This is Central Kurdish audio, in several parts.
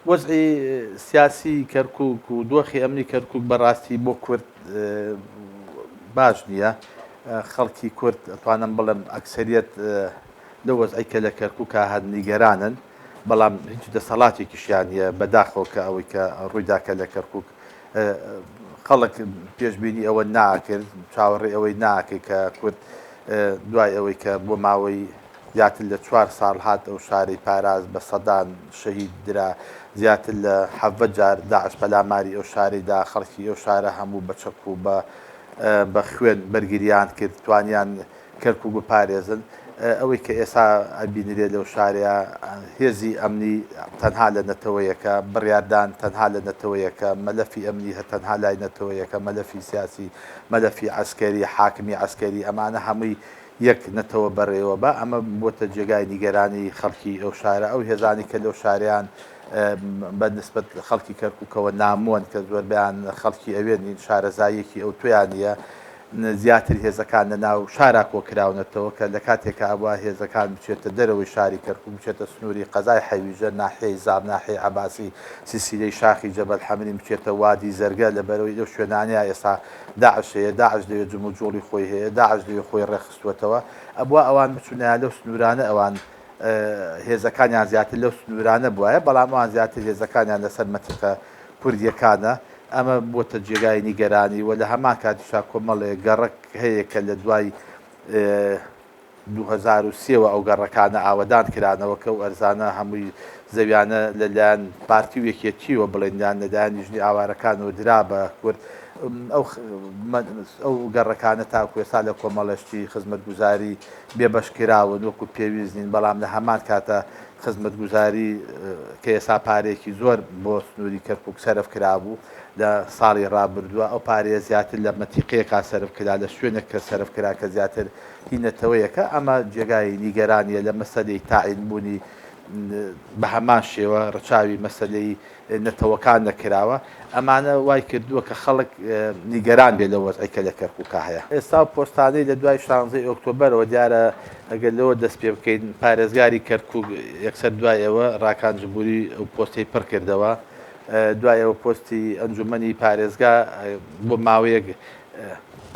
وەزعی سیاسی کەرکوک و دۆخی ئەمنی کەرکوک بەڕاستی بۆ کورد باش نییە. خەڵکی کورد ئەتوانم بڵێم ئەکسەریەت لەو وەزعەی کە لە کەرکوکا هەن نیگەرانن، بەڵام هیچ دەسەڵاتێکیشیان نییە. بەداخەوە کە ئەوەی کە ڕوویدا کە لە کەرکوک خەڵک پێشبینی ئەوە ناکرد، چاوەڕێی ئەوەی ناکرد کە کورد دوای ئەوەی کە بۆ ماوەی زیاتر لە چوار ساڵ هات ئەو شارەی پاراست، بە سەدان شەهید درا، زیاتر لە 17 جار داعش پەلاماری ئەو شارەی دا، خەڵکی ئەو شارە هەموو بە چەک و بە بە خوێن بەرگریان کرد، توانیان کەرکوک بپارێزن. ئەوەی کە ئێستا ئەبینرێ لەو شارەیا هێزی ئەمنی تەنها لە نەتەوەیەکە، بڕیاردان تەنها لە نەتەوەیەکە، مەلەفی ئەمنی هە تەنها لای نەتەوەیەکە، مەلەفی سیاسی، مەلەفی عەسکەری، حاکمی عەسکەری ئەمانە هەمووی یەک نەتەوە بەڕێوە با، ئەمە بۆتە جێگای نیگەرانی خەڵکی ئەو شارە، ئەو هێزانەی کە لەو شارەیان بە نسبەت خەڵکی کەرکوکەوە نامۆن کە زۆربەیان خەڵکی ئەوێ نین، شارەزاییەکی ئەوتۆیان نییە، زیاتر هێزەکان لە ناو شارا کۆکراونەتەوە کە لە کاتێکا ئەبوا هێزەکان بچێتە دەرەوەی شاری کەرکوک، بچێتە سنووری قەزای حەویجە، ناحیەی زاب، ناحیەی عەباسی، سیسیلەی شاخی جەبەل حەمرین، بچێتە وادی زەرگە، لەبەرئەوەی لەو شوێنانەیا ئێستا داعش هەیە، داعش لەوێ جموجوڵی خۆی هەیە، داعش لەوێ خۆی ڕێکخستووەتەوە، ئەبوا ئەوان بچونایە لەو سنوورانە ئەوان هێزەکانیان زیاتر لەو سنوورانە بوایە، بەڵام ئەوان زیاتر هێزەکانیان لەسەر مەنتیقە کوردییەکانە، ئەمە بۆتە جێگای نیگەرانی و لە هەمان کاتیشا کۆمەڵێک گەڕەک هەیە کە لە دوای 2003 وە ئەو گەڕەکانە ئاوەدان کرانەوە کە ئەو ئەرزانە هەمووی زەویانە لە لایەن پارتی و یەکێتیەوە بڵێن یان لە لایەن لیژنەی ئاوارەکانەوە درا بە کورد ئەو ئەو گەڕەکانە تاکو ئێستا لە کۆمەڵێشتی خزمەتگوزاری بێبەش کراون وەکو پێویست نین بەڵام لە هەمان کاتە خزمەتگوزاری کە ئێستا پارەیەکی زۆر بۆ سنووری کەرکوک سەرف کرابوو لە ساڵی ڕابردووە ئەو پارەیە زیاتر لە مەنتیقەیەکا سەرف کرا لە شوێنێک کە سەرف کرا کە زیاتر هی نەتەوەیەکە ئەمە جێگای نیگەرانیە لە مەسەلەی تاعین بوونی بە هەمان شێوە ڕچاوی مەسەلەی نەتەوەکان نەکراوە ئەمانە وای کردووە کە خەڵک نیگەران بێت لەو وەزعەی کە لە کەرکوکا هەیە. ئێستا ئەو پۆستانەی لە دوای شانزەی ئۆکتۆبەرەوە دیارە ئەگەر لەوە دەست پێ بکەین پارێزگاری کەرکوک یەکسەر دوای ئەوە ڕاکان جبوری ئەو پۆستەی پڕ کردەوە دوای ئەوە پۆستی ئەنجومەنی پارێزگا بۆ ماوەیەک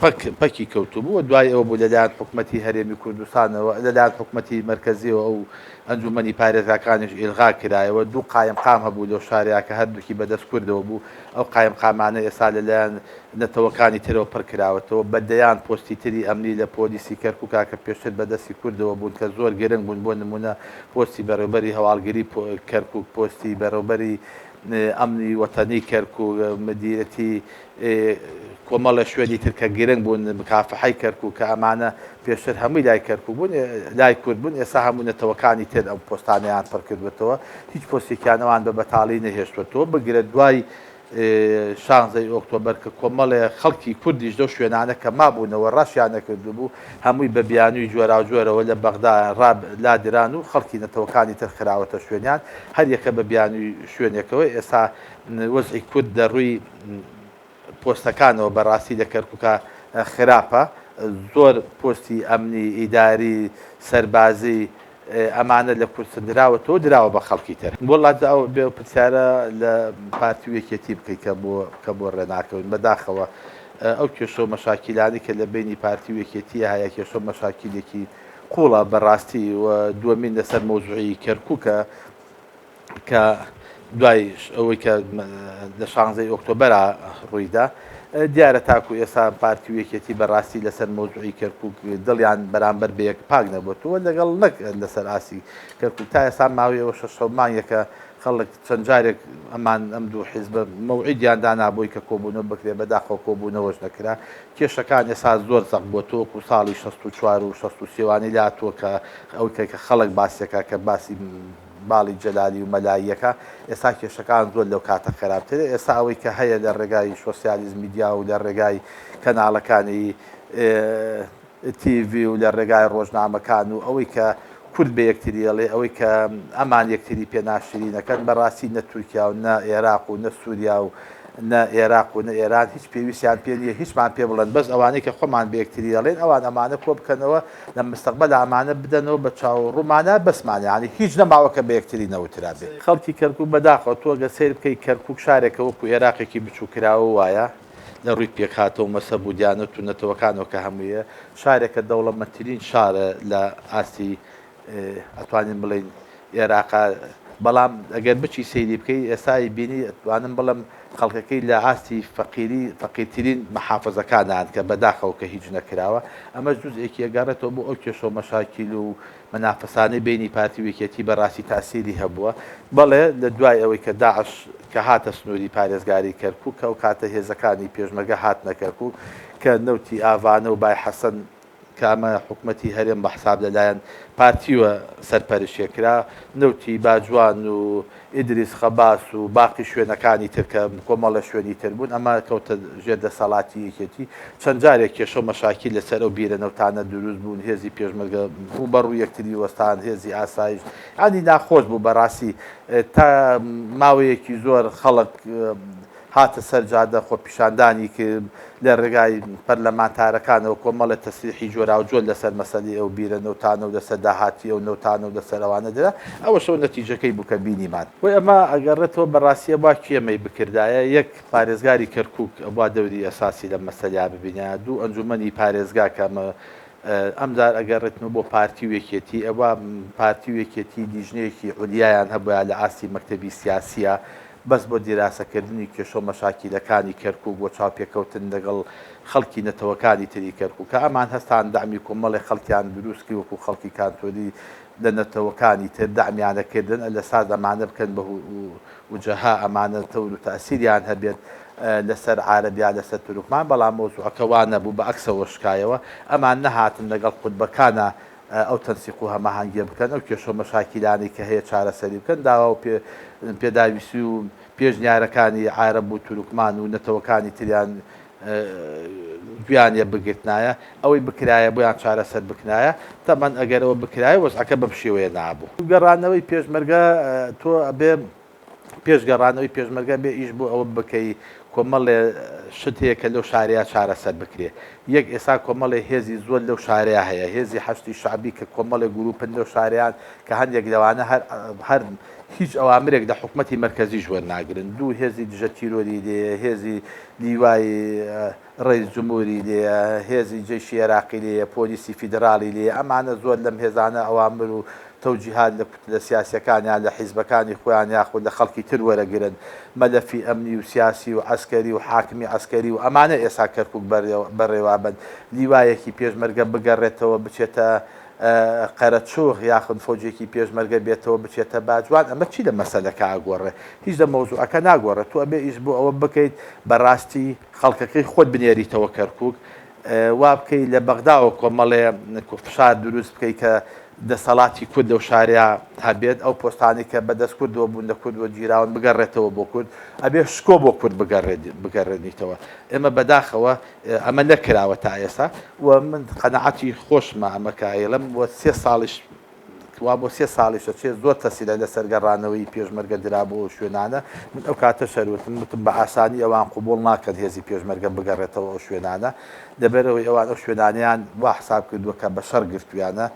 پەک پەکی کەوتبوو و دوای ئەوە بوو لەلایەن حکومەتی هەرێمی کوردستانەوە لەلایەن حکومەتی مەرکەزیەوە ئەو ئەنجومەنی پارێزگاکانیش ئیلغا کرایەوە دوو قایمقام هەبوو لەو شارەیا کە هەردووکی بەدەست کوردەوە بوو ئەو قایمقامانە ئێستا لەلایەن نەتەوەکانی ترەوە پڕ کراوەتەوە بە دەیان پۆستی تری ئەمنی لە پۆلیسی کەرکوکا کە پێشتر بەدەستی کوردەوە بوون کە زۆر گرنگ بوون بۆ نمونە پۆستی بەڕێوبەری هەواڵگری کەرکوک پۆستی بەڕێوبەری ئەمنی وەتەنی کەرکوک مدیرەتی کۆمەڵێ شوێنی تر کە گرنگ بوون، مکافحەی کەرکوک کە ئەمانە پێشتر هەمووی لای کەرکوک بوون، لای کورد بوون، ئێستا هەموو نەتەوەکانی تر ئەم پۆستانەیان پڕ کردووەتەوە، هیچ پۆستێکیان ئەوان بە بەتاڵی نەهێشتووەتەوە، بگرە دوای شانزەی ئۆکتۆبەر کە کۆمەڵێ خەڵکی کوردیش لەو شوێنانە کە مابوونەوە ڕەشیان نەکردبوو، هەمووی بە بیانووی جۆراوجۆرەوە لە بەغدا ڕا لادران و خەڵکی نەتەوەکانی تر خراوەتە شوێنیان، هەریەکە بە بیانووی شوێنێکەوە، ئێستا وەزعی کورد لە ڕووی پۆستەکانەوە بەڕاستی لە کەرکوکا خراپە، زۆر پۆستی ئەمنی، ئیداری، سەربازی ئەمانە لە کورد سندراوەتەوە دراوە بە خەڵکی تر. وەڵا جا ئەو بێ پرسیارە لە پارتی و یەکێتی بکەی کە بۆ کە بۆ ڕێ ناکەون بەداخەوە ئەو کێشە و مەشاکیلانەی کە لە بەینی پارتی و یەکێتیە هەیە کێشە و مەشاکیلێکی قوڵە بەڕاستی و دووەمین لەسەر مەوزوعی کەرکوکە کە دوای ئەوەی کە لە شانزەی ئۆکتۆبەرا ڕوویدا دیارە تاکو ئێستا پارتی و یەکێتی بەڕاستی لەسەر مەوزوعی کەرکک دڵیان بەرامبەر بە یەک پاک نەبووەوە لەگەڵ نەک لەسەر ئاسی کەرکک تا ئێستا ماوەی ئەوە شەش مانگێکە خەڵک چەند جارێک ئەمان ئەم دوو حیزبە مەوعیدیان دانا بۆی کە کۆبوونەوە بکرێ بەداخەوە کۆبوونەوەش نەکرا کێشەکان ئێستا زۆر زەق بووەتەوە وەکو ساڵی 64 و 63 وانەی لاتووە کە ئەو کە خەڵک باسیەکە کە باسی باڵی جەلالی و مەلاییەکە، ئێستا کێشەکان زۆر لەو کاتە خەراپترە، ئێستا ئەوەی کە هەیە لە ڕێگای شۆسیالیست میدیا و لە ڕێگای کەناڵەکانی تیڤی و لە ڕێگای ڕۆژنامەکان و ئەوەی کە کورد بە یەکتری ئەڵێ، ئەوەی کە ئەمان یەکتری پێ ناشرینەکەن، بەڕاستی نە تورکیا و نە ئێراق و نە سوریا و. نە ئێراق و نە ئێران هیچ پێویستیان پێ نییە هیچمان پێ بڵێن بەس ئەوانەی کە خۆمان بە یەکتری دەڵێن ئەوان ئەمانە کۆ بکەنەوە لە مستەقبەلا ئەمانە بدەنەوە بە چاو و ڕوومانا بەسمانە یانی هیچ نەماوە کە بە یەکتری نەوترابێ. خەڵکی کەرکوک بەداخەوە تۆ گەر سەیر بکەی کەرکوک شارێکە وەکو ئێراقێکی بچوککراوە وایە لە ڕووی پێکهاتە و مەسەب و دیانەت و نەتەوەکانەوە کە هەموویە شارێکە دەوڵەمەندترین شارە لە ئاستی ئەتوانین بڵێین ئێراقە بەڵام ئەگەر بچی سەیری بکەی ئێستا بینی ئەتوانم بڵێم خەڵکەکەی لە ئاستی فەقیری فەقیرترین مەحافزەکانان کە بەداخەوە کە هیچ نەکراوە ئەمەش جوزئێکی ئەگەڕێتەوە بۆ ئەو کێشە و مەشاکیل و مەنافەسانەی بەینی پارتی و یەکێتی بەڕاستی تاسیری هەبووە بەڵێ لە دوای ئەوەی کە داعش کە هاتە سنووری پارێزگاری کەرکوک کە ئەو کاتە هێزەکانی پێشمەرگە هاتنە کەرکوک کە نەوتی ئاڤانە و بای حەسەن کە ئەمە حکومەتی هەرێم بە حساب لەلایەن پارتیوە سەرپەرشتێ کرا، نەوتی باجوان و ئیدریس خەباس و باقی شوێنەکانی تر کە کۆمەڵێ شوێنی تر بوون ئەمە کەوتە ژێر دەسەڵاتی یەکێتی، چەند جارێک کێشە و مەشاکیل لەسەر ئەو بیرە نەوتانە دروست بوون، هێزی پێشمەرگە ڕووبەڕووی یەکتری وەستان، هێزی ئاسایش یانی ناخۆش بوو بەڕاستی تا ماوەیەکی زۆر خەڵک هاتە سەر جادە خۆپیشاندانی کرد، لە رێگای پەرلەمانتارەکانەوە کۆمەڵێ تەسریحی جۆراوجۆر لەسەر مەسەلەی ئەو بیرە نەوتانە و لەسەر داهاتی ئەو نەوتانە و لەسەر ئەوانە درا، ئەوەش ئەو نەتیجەکەی بوو کە بینیمان. بۆیە ئەمە ئەگەڕێتەوە بە راستی ئەبوا کێ ئەمەی بکردایە، یەک پارێزگاری کەرکوک ئەبوا دەوری ئەساسی لەم مەسەلەیا ببینایە، دوو ئەنجومەنی پارێزگا کە ئەمە ئەمجار ئەگەڕێتنەوە بۆ پارتی و یەکێتی ئەوا پارتی و یەکێتی لیژنەیەکی عولیایان هەبوایە لە ئاستی مەکتەبی سیاسیە بەس بۆ دیراسەکردنی کێشە و مەشاکیلەکانی کەرکوک بۆ چاوپێکەوتن لەگەڵ خەڵکی نەتەوەکانی تری کەرکوک کە ئەمان هەستان دەعمی کۆمەڵێ خەڵکیان دروست کرد وەکو خەڵکی کانتۆری لە نەتەوەکانی تر دەعمیانە کردن لە ساز ئەمانە بکەن بە وجەها ئەمانە تەور و تەئسیریان هەبێت لەسەر عارەب یا لەسەر تورکمان بەڵام مەوزوعەکە وا نەبوو بە عەکسەوە شکایەوە ئەمان نەهاتن لەگەڵ قوتبەکانا ئەو تەنسیق و هەماهەنگیە بکەن ئەو کێشە و مەشاکیلانەی کە هەیە چارەسەری بکەن داوا و پێداویستی و پێشنیارەکانی عارەب و تورکمان و نەتەوەکانی تریان گوێیان لێ بگرتنایە ئەوەی بکرایە بۆیان چارەسەر بکنایە تەبعەن ئەگەر ئەوە بکرایە وەزعەکە بەم شێوەیە نابوو. گەڕانەوەی پێشمەرگە تۆ ئەبێ پێش گەڕانەوەی پێشمەرگە بێ ئیش بۆ ئەوە بکەی کۆمەڵێ شت هەیە کە لەو شارەیا چارەسەر بکرێ یەک ئێسا کۆمەڵێ هێزی زۆر لەو شارەیا هەیە هێزی حەشدی شەعبی کە کۆمەڵێ گروپن لەو شارەیان کە هەندێک لەوانە هەر هەر هیچ ئەوامرێک لە حکومەتی مەرکەزیش وەرناگرن دوو هێزی دژە تیرۆری لێیە هێزی لیوای ڕەیس جمهوری لێیە، هێزی جەیشی ئێراقی لێیە، پۆلیسی فیدراڵی لێیە، ئەمانە زۆر لەم هێزانە ئەوامر و تەوجیهات لە کوتلە سیاسیەکانیان لە حیزبەکانی خۆیان یاخود لە خەڵکی تر وەرەگرن، مەلەفی ئەمنی و سیاسی و عەسکەری و حاکمی عەسکەری و ئەمانە ئێسا کەرکوک بەڕێوابەن، لیوایەکی پێشمەرگە بگەڕێتەوە بچێتە قەرەچوغ یاخود فەوجێکی پێشمەرگە بێتەوە بچێتە باجوان ئەمە چی لە مەسەلەکە ئەگۆڕێ؟ هیچ لە مەوزوعەکە ناگۆڕێ، تۆ ئەبێ ئیش بۆ ئەوە بکەیت بەڕاستی خەڵکەکەی خۆت بنێریتەوە کەرکوک، وا بکەی لە بەغداوە کۆمەڵێ فشار دروست بکەی کە دەسەڵاتی کورد لەو شارەیا هەبێت، ئەو پۆستانەی کە بەدەست کوردەوە بوون لە کورد وەرگیراون بگەڕێتەوە بۆ کورد، ئەبێ شکۆ بۆ کورد بگەڕێنیتەوە. ئێمە بەداخەوە ئەمە نەکراوە تا ئێستا و من قەناعەتی خۆشمە ئەمە کە ئەیڵێم و سێ ساڵیش وا بۆ سێ ساڵیش ئەچێ زۆر تەسیلە لەسەر گەڕانەوەی پێشمەرگە درا بۆ ئەو شوێنانە، من ئەو کاتەش هەر وتم، وتم بە ئاسانی ئەوان قبوڵ ناکەن هێزی پێشمەرگە بگەڕێتەوە ئەو شوێنانە، لەبەرئەوەی ئەوان ئەو شوێنانەیان وا حساب کردووە کە بە شەڕ گرتوویانە،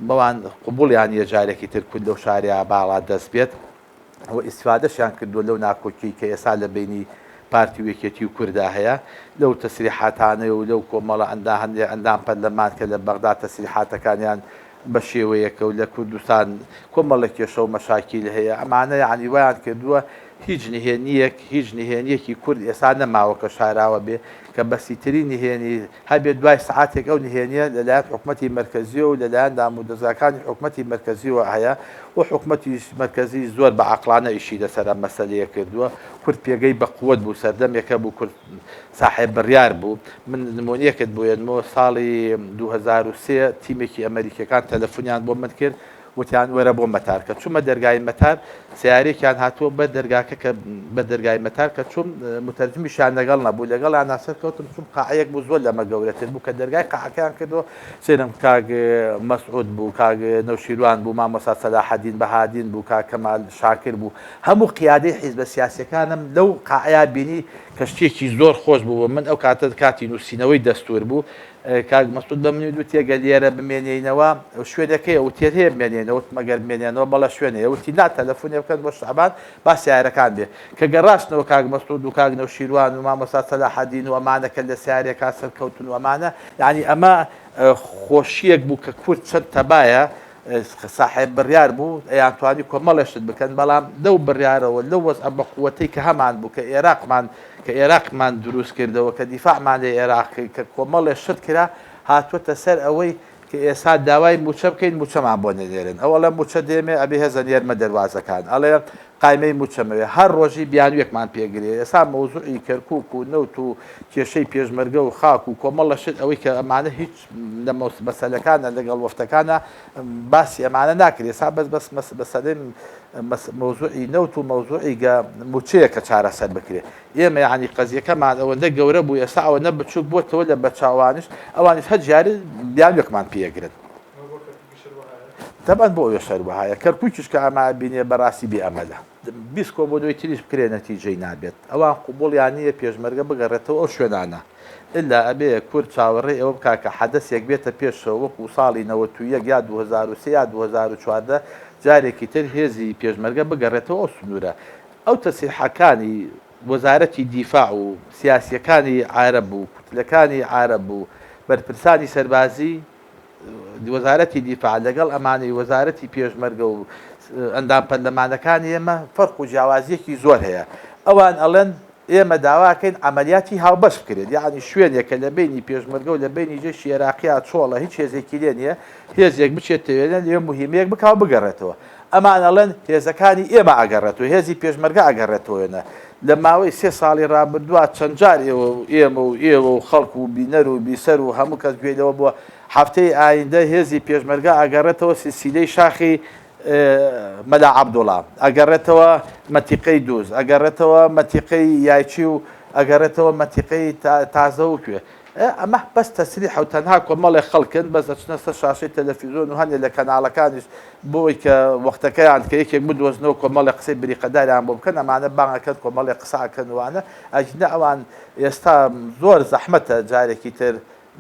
بەوان قبوڵیان نییە جارێکی تر کورد لەو شارەیا باڵا دەست بێت. و ئیستفادەشیان کردووە لەو ناکۆکیەی کە ئێستا لە بەینی پارتی و یەکێتی و کوردا هەیە لەو تەسریحاتانەی و لەو کۆمەڵە ئەندا هەندێک ئەندام پەرلەمان کە لە بەغدا تەسریحاتەکانیان بە شێوەیەکە و لە کوردستان کۆمەڵێک کێشە و مەشاکیل هەیە ئەمانە یەعنی وایان کردووە هیچ نهێنیەک هیچ نهێنیەکی کورد ئێستا نەماوە کە شاراوە بێ کە بەسیترین نهێنی هەبێت دوای سەعاتێک ئەو نهێنیە لەلایەن حکومەتی مەرکەزیەوە و لەلایەن دامودەزگاکانی حکومەتی مەرکەزیەوە هەیە و حکومەتیش مەرکەزیش زۆر بە عەقڵانە ئیشی لەسەر ئەم مەسەلەیە کردووە کورد پێگەی بە قوت بوو سەردەمێک هەبوو کورد ساحێب بڕیار بوو من نمونەیەکت بۆ یەنمەوە ساڵی 2003 تیمێکی ئەمەریکیەکان تەلەفونیان بۆ من کرد. وتیان وەرە بۆ مەتار. کە چوومە دەرگای مەتار سەیارەیەکیان هاتووە بەر دەرگاکە کە بەر دەرگای مەتار کە چووم موتەرجمیشیان لەگەڵ نەبوو لەگەڵیانا سەرکەوتم چووم قاعەیەک بوو زۆر لەمە گەورەتر بوو کە دەرگای قاعەکەیان کردەوە سەیرم کاک مەسعود بوو کاک نەوشیروان بوو مامۆستا سەلاحەدین بەهادین بوو کاک کەمال شاکر بوو هەموو قیادەی حیزبە سیاسیەکانم لەو قاعەیا بینی کە شتێکی زۆر خۆش بوو بۆ من ئەو کاتە کاتی نووسینەوەی دەستوور بوو کاک مەسعود بە منی وت ئەگەر لێرە بمێنێینەوە شوێنێک هەیە ئوتێل هەیە بمێنێنەوە وتم ئەگەر بمێنێنەوە بەڵێ شوێن هەیە وتی نا تەلەفونێ بکەن بۆ شەعبان با سەیارەکان بێ کە گەڕاشتنەوە کاک مەسعود و کاک نەوشیروان و مامۆستا سەلاحەدین و ئەمانە کە لە سەیارەکە سەرکەوتن و ئەمانە یانی ئەمە خۆشیەک بوو کە کورد چەند تەبایە ساحێب بڕیار بوو ئەیانتوانی کۆمەڵێ شت بکەن بەڵام لەو بڕیارەوە لەو وەزعە بەقوەتەی کە هەمان بوو کە ئێراقمان کە ئێراقمان دروست کردەوە کە دیفاعمان لە ئێراق کرد کە کۆمەڵێ شت کرا هاتووەتە سەر ئەوەی کە ئێستا داوای مووچە بکەین مووچەمان بۆ نەنێرن ئەو ئەڵێ مووچە دێمێ ئەبێ هێزە نێرمە دەروازەکان ئەڵێ قایمەی مووچەمەوێ هەر ڕۆژی بیانوویەکمان پێ گرێ ئێستا مەوزوعی کەرکووک و نەوت و کێشەی پێشمەرگە و خاک و کۆمەڵە شت ئەوەی کە ئەمانە هیچ لە مەسەلەکانە لەگەڵ وەفتەکانە باسی ئەمانە ناکرێ ئێستا بەس بەس مەسەلەی مەوزوعی نەوت و مەوزوعی گە مووچەیە کە چارەسەر بکرێ ئێمە یانی قەزیەکەمان ئەوەندە گەورە بوو ئێستا ئەوەندە بچووک بۆتەوە لە بەرچاوانیش ئەوانیش هەر جارێ بیانوێکمان پێگرن. تەبعەن بۆ ئەوێش هەر وەهایە. کەرکوکیش کە ئەمە ئەبینێ بەراستی بێ ئەمەلە. 20 کۆبوونەوەی تریش بکرێ نەتیجەی نابێت. ئەوان قبوڵیان نییە پێشمەرگە بگەڕێتەوە ئەو شوێنانە. ئیلا ئەبێ کورد چاوەڕێی ئەوە بکا کە حەدەسێک بێتە پێشەوە وەکوو ساڵی 91 یا 2003 یا 2014 جارێکی تر هێزی پێشمەرگە بگەڕێتەوە ئەو سنوورە. ئەو تەسریحەکانی وەزارەتی دیفاع و سیاسییەکانی عارەب و کوتلەکانی عارەب و بەرپرسانی سەربازی وەزارەتی دیفاع لەگەڵ ئەمانەی وەزارەتی پێشمەرگە و ئەندام پەرلەمانەکانی ئێمە فەرق و جیاوازیەکی زۆر هەیە ئەوان ئەڵێن ئێمە داواکەین عملیاتی هاوبەش بکرێت یعنی شوێنێک کە لە بینی پێشمەرگە و لە بینی جێشی عێراقیا چۆڵە هیچ هێزێکی لێ نییە هێزێک بچێت تەوێنە لێ مهمەیەک بکا و بگەڕێتەوە ئەمان ئەڵێن هێزەکانی ئێمە ئەگەڕێتەوە هێزی پێشمەرگە ئەگەڕێتەوەێنە لە ماوەی سێ ساڵی ڕابردووە چەند جار ئێوە و ئێمە و ئێوە و خەڵک و بینەر و بیسەر و هەموو کەس گوێی لەوە بووە هەفتەی ئایندە هێزی پێشمەرگە ئەگەڕێتەوە سلسیلەی شاخی مەلا عەبدوڵا، ئەگەڕێتەوە مەنتیقەی دوز، ئەگەڕێتەوە مەنتیقەی یایچی و ئەگەڕێتەوە مەنتیقەی تازە و کوێ. ئەمە بەس تەسریحە و تەنها کۆمەڵێک خەڵکن بەس ئەچنە سەر شاشەی تەلەفیزۆن و هەندێک لە کەناڵەکانیش بۆی کە وەختەکەیان کە یەکێک بدۆزنەوە کۆمەڵێک قسەی بریقەداریان بۆ بکەن ئەمانە بانگ ئەکەن کۆمەڵێک قسە ئەکەن وانە ئەگینا ئەوان ئێستا زۆر زەحمەتە جارێکی تر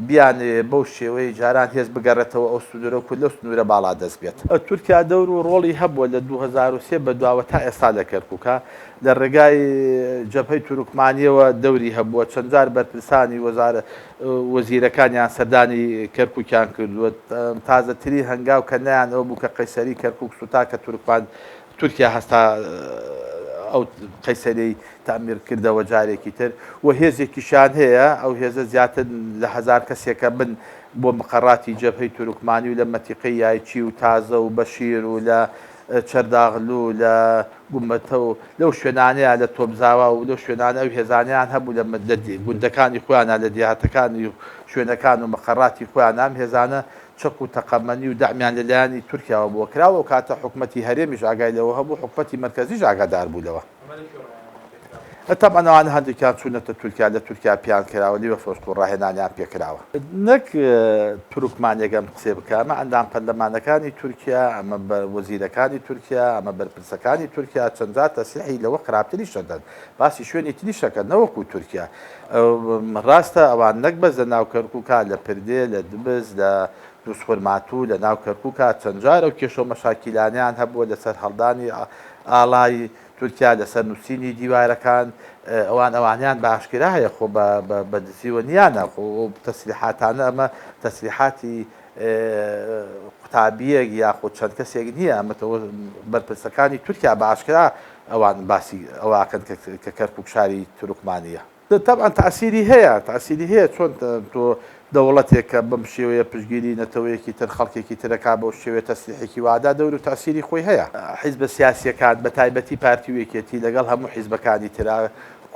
بیانەوێ بەو شێوەیەی جاران هێز بگەڕێتەوە ئەو سنوورە و کورد لەو سنوورە باڵادەست بێت. تورکیا دەور و ڕۆڵی هەبووە لە 2003 بەدواوە تا ئێستا لە کەرکووکا لە ڕێگای جەبهەی تورکمانییەوە دەوری هەبووە، چەند جار بەرپرسانی وەزارە وەزیرەکانیان سەردانی کەرکووکیان کردووە، تازەترین هەنگاو کە نایان ئەوە بوو کە قەیسەری کەرکووک سووتا کە تورکمان تورکیا هەستا ئەو قەیسەریەی تەعمیر کردەوە جارێکی تر و هێزێکیشیان هەیە ئەو هێزە زیاتر لە هەزار کەسێکە بن بۆ مقەڕاتی جەبهەی تورکمانی و لە مەتیقەی یایچی و تازە و بەشیر و لە چەرداغلو و لە گومەتە و لەو شوێنانەیە لە تۆپزاوا و لەو شوێنانە ئەو هێزانەیان هەبوو لە گوندەکانی خۆیانە لە دێهاتەکانی شوێنەکان و مقەڕاتی خۆیان ئەم هێزانە چەک و تەقەمەنی و دەعمیان لە لایەنی تورکیاوە بۆ کرا و ئەوکاتە حکومەتی هەرێمیش ئاگای لەوە هەبوو حکومەتی مەرکەزیش ئاگادار بوو لەوە. ئەمە لە کوێ ڕاهێنانیان پێ کراوە؟ تەبعەن ئەوانە هەندێکیان چوونەتە تورکیا لە تورکیا پێیان کراوە لەوێ فەوج و ڕاهێنانیان پێ کراوە. نەک تورکمانێک ئەم قسەیە بکا ئەمە ئەندام پەرلەمانەکانی تورکیا ئەمە وەزیرەکانی تورکیا ئەمە بەرپرسەکانی تورکیا چەند جار تەسریحی لەوە خراپتریش ئەدەن باسی شوێنی تریش ئەکەن نەوەکو تورکیا ڕاستە ئەوان نەک بەس لە ناو کەرکوکا لە پردێ لە دبس لە دوزخورماتوو لە ناو کەرکوکا چەند جار ئەو کێشە و مەشاکیلانەیان هەبووە لەسەر هەڵدانی ئاڵای تورکیا لەسەر نووسینی دیوارەکان ئەوان ئەوانیان بە ئاشکرا هەیە خۆ بە دزیوە نیانە خۆ تەسریحاتانە ئەمە تەسریحاتی قوتابیەک یاخود چەند کەسێک نییە ئەمە بەرپرسەکانی تورکیا بە ئاشکرا ئەوان باسی ئەوە ئەکەن کە کەرکوک شاری تورکمانیە. تەبعەن تاسیری هەیە تاسیری هەیە چۆن تۆ دەوڵەتێک کە بەم شێوەیە پشتگیری نەتەوەیەکی تر خەڵکێکی تر ئەکا بەو شێوەیە تەسریحێکی وادا دەور و تاسیری خۆی هەیە. حیزبە سیاسیەکان بە تایبەتی پارتی و یەکێتی لەگەڵ هەموو حیزبەکانی ترا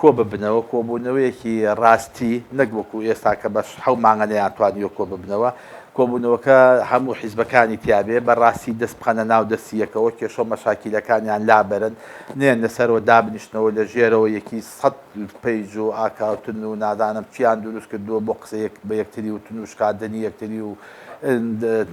کۆ ببنەوە کۆبوونەوەیەکی ڕاستی نەک وەکو ئێستا کە بە حەو مانگە نەیانتوانیوە کۆ ببنەوە. کۆبوونەوەکە هەموو حیزبەکانی تیابێ، بە ڕاستی دەست بخەنە ناو دەستی یەکەوە، کێشە و مەشاکیلەکانیان لابەرن، نەیەن لەسەرەوە دابنیشنەوە لە ژێرەوە یەکی سەت پەیج و ئاکاوتن و نازانم چیان دروست کردووە بۆ قسە بە یەکتری وتن و شکاندنی یەکتری و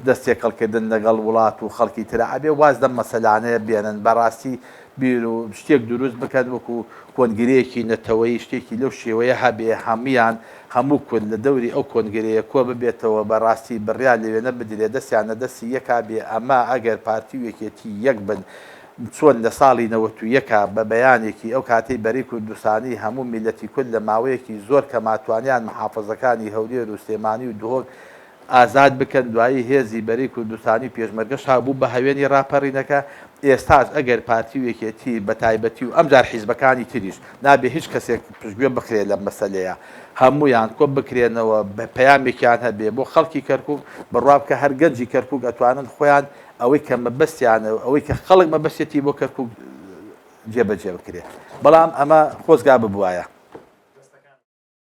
دەست تێکەڵ کردن لەگەڵ وڵات و خەڵکی ترا. ئەبێ واز لەم مەسەلانەیە بێنن، بە ڕاستی بیر و شتێک دروست بکەن وەکو کۆنگرەیەکی نەتەوەیی شتێکی لەو شێوەیە هەبێ هەموان هەموو کورد لە دەوری ئەو کۆنگرەیە کۆ ببێتەوە بە ڕاستی بڕیار لەوێ نەبدرێ دەستیان لە دەستی یەکا بێ ئەمە ئەگەر پارتی و یەکێتی یەک بن چۆن لە ساڵی 91 بە بەیانێکی ئەو کاتەی بەرەی کوردستانی هەموو میللەتی کورد لە ماوەیەکی زۆر کەما توانیان محافەزەکانی هەولێر و سلێمانی و دهۆک ئازاد بکەن، دوایی هێزی بەرەی کوردستانی و پێشمەرگەش ها بوو بە هەوێنی ڕاپەڕینەکە، ئێستاش ئەگەر پارتی و یەکێتی بە تایبەتی و ئەمجار حیزبەکانی تریش، نابێ هیچ کەسێک پشتگوێ بخرێ لەم مەسەلەیە، هەموویان کۆ بکرێنەوە پەیامێکیان هەبێ بۆ خەڵکی کەرکوک، بڕوا بکە هەر گەنجی کەرکوک ئەتوانن خۆیان ئەوەی کە مەبەستیانە و ئەوەی کە خەڵک مەبەستێتی بۆ کەرکوک جێبەجێ بکرێ، بەڵام ئەمە خۆزگا ببوایە.